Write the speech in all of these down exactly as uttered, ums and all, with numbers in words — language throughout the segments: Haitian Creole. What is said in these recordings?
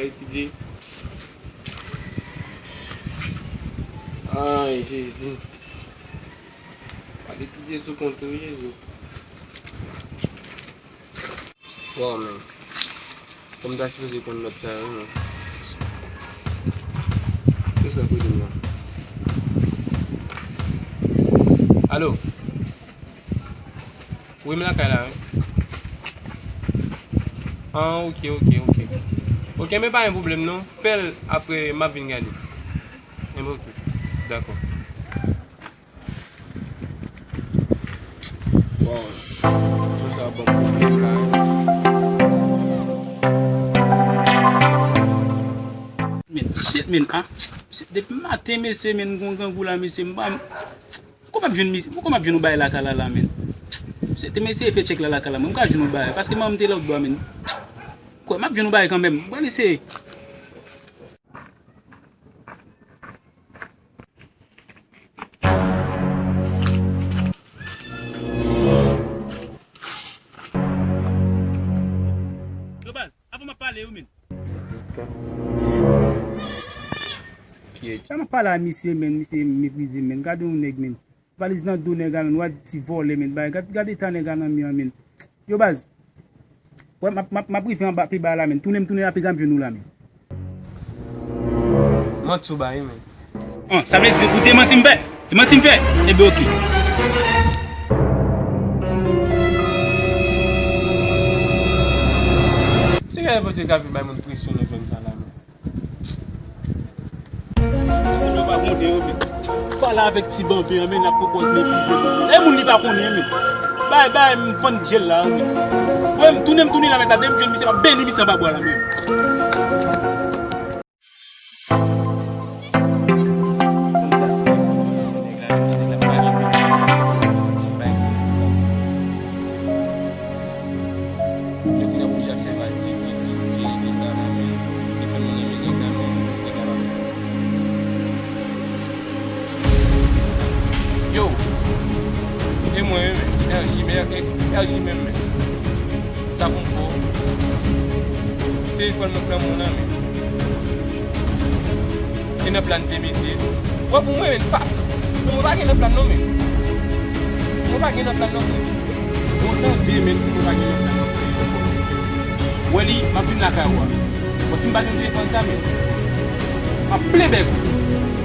Etidye. Ay, Jezi. Al etidye sou kont ou, Jezi. Waw, men. Kòm m ta sipoze konn nòt sa yo, non. Kisa kote m nan? Alo? Wi, m lakay la, wi. Ah, ok, ok, ok. Ok, men pa gen pwoblèm, non. Fè l apre, m ap vin gade. Enben, ok. Dakò. Bon, tout sa ban m pwoblèm la. Men, shit, men, ah. Depi maten, mesye, men, gon grangou la, mesye, m pa, poko m ap jwenn, poko m ap jwenn yon bagay lakay la, la, men. Se te, mesye, fè tchèk la, lakay la, mwen, m ka jwenn yon bagay, paske manman m te lòtbò, men. Kwè, m ap jwenn yon bagay kanmenm, m pral eseye. Yo baz, avan m ap pale yo, men. Sa m ap pale a misye, men, misye meprize m, men. Gade yon nèg, men. Valiz nan do nèg la, men. W a di ti vòlè, men. Bay, gad, gad eta nèg la nan men an, men. Yo baz. Wè, m ap, m ap, m ap rive anba pi ba la, men. Tounen m tounen la, piga m jwenn ou la, men. Manti w bay, men. An, sa vle di, ou di e manti m fè? E manti m fè? Enben, oke. Se gade pou se ka vin bay moun presyon nan fè m sa la, men. Moun yo pa konnen yo, men. Pale avèk ti banben an, men, n ap pran pòz meprize moun. E moun li pa konnen, men. Bay, bay, m fann jel la, men. Wè, m tounen, m tounen la, men, gade m jwenn misye, m ap beni misye anba bwa la, men. Yo kounye a pou ja fè mal, di, di, di, di, di sa la, men. Yo fè moun renmen nèg la, men nèg la pa fè. Yo, e mwen, wi, men. R J, men, R J menm, men. Sa pou m fè w? Telefòn mwen k nan men w la, men. E nan plan te mete. Wè, pou mwen, men, pa, pou mwen pa gen nan plan non, men. Pou mwen pa gen nan plan non, men. Bon, tande, men, pou mwen pa gen nan plan non, men. Wè li, m ap vin lakay ou a. Bon, si m pa jwenn telefòn sa, men. M ap ple bèk ou.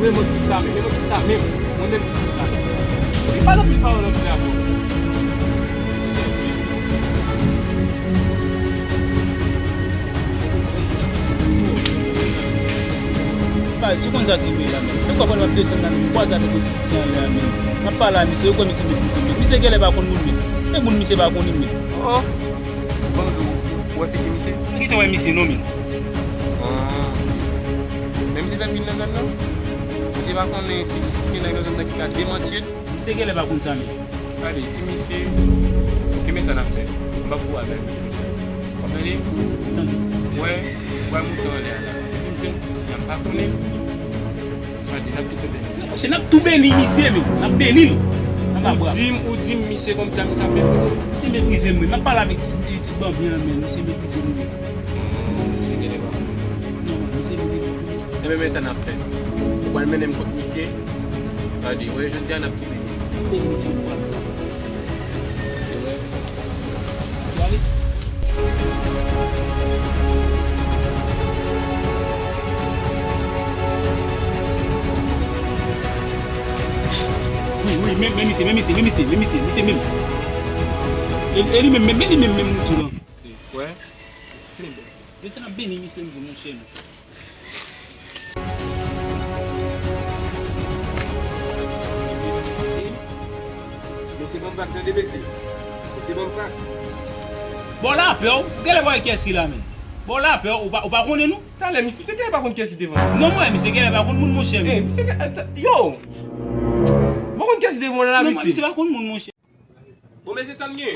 Wè, mwen di sa, men, men mwen di sa, men. Mwen menm ki di sa. Li pa nan pil pawòl anpil avè w. Baz, ou konn sa k rive la, men. Se kòb mwen ap desann la, men, m kwaze avèk yon ti fi anlè a, men. M ap pale a misye, yo kwè misye meprize m, men. Misye genlè pa konn moun, men. Se moun misye pa konnen, men. Oh, oh. Ou pa mande w, ou wè figi misye? M gentan wè misye, non, men. Ah. Men misye fè pil nan zòn nan? Misye pa konnen si, si gen nèg nan zòn nan ki ka demanti l? Misye genlè pa konn sa, men. Gade, di misye, oke, men sa n ap fè. M p ap gwo avè l. W ap tande? Tande. Wè, wè mouton an lè a la. Epi m jwenn, m pa konnen. Gade, n ap tou beni misye. N ap tou beni misye, men. N ap beni l. Anba bra. Ou di m, ou di m, misye kòmsi a misye ap beni ou. Misye meprize m, men. M ap pale avèk ti, ti banben an, men. Misye meprize m, men. Hmm, misye genlè pa. Non, misye meprize m. Enben, men sa n ap fè. Ou pral mennen m kot misye. Gade, wè, jodi a n ap tou beni. Beni misye, ou pral. Ou wè? Ou ale. Wi, wi, men, men misye, men misye, men misye, men misye, misye menm. E, e li menm, men, men li menm, menm, m di w lan. Wè. Yo te nan beni misye, m di, monchè, men. Mesye, ban m bak, tande, mesye. Mesye, ban m bak. Bon, lapè, ou genlè pa wè kiyès ki la, men. Bon, lapè, ou pa, ou pa konnen nou? Talè, misye, se genlè pa konn kiyès ki devan. Non, mwen, misye genlè pa konn moun, monchè, men. Eh, misye, eh, yo! Ou pa konn kiyès ki devan la, non, mwen, misye pa konn moun, monchè. Bon, men se sa n gen.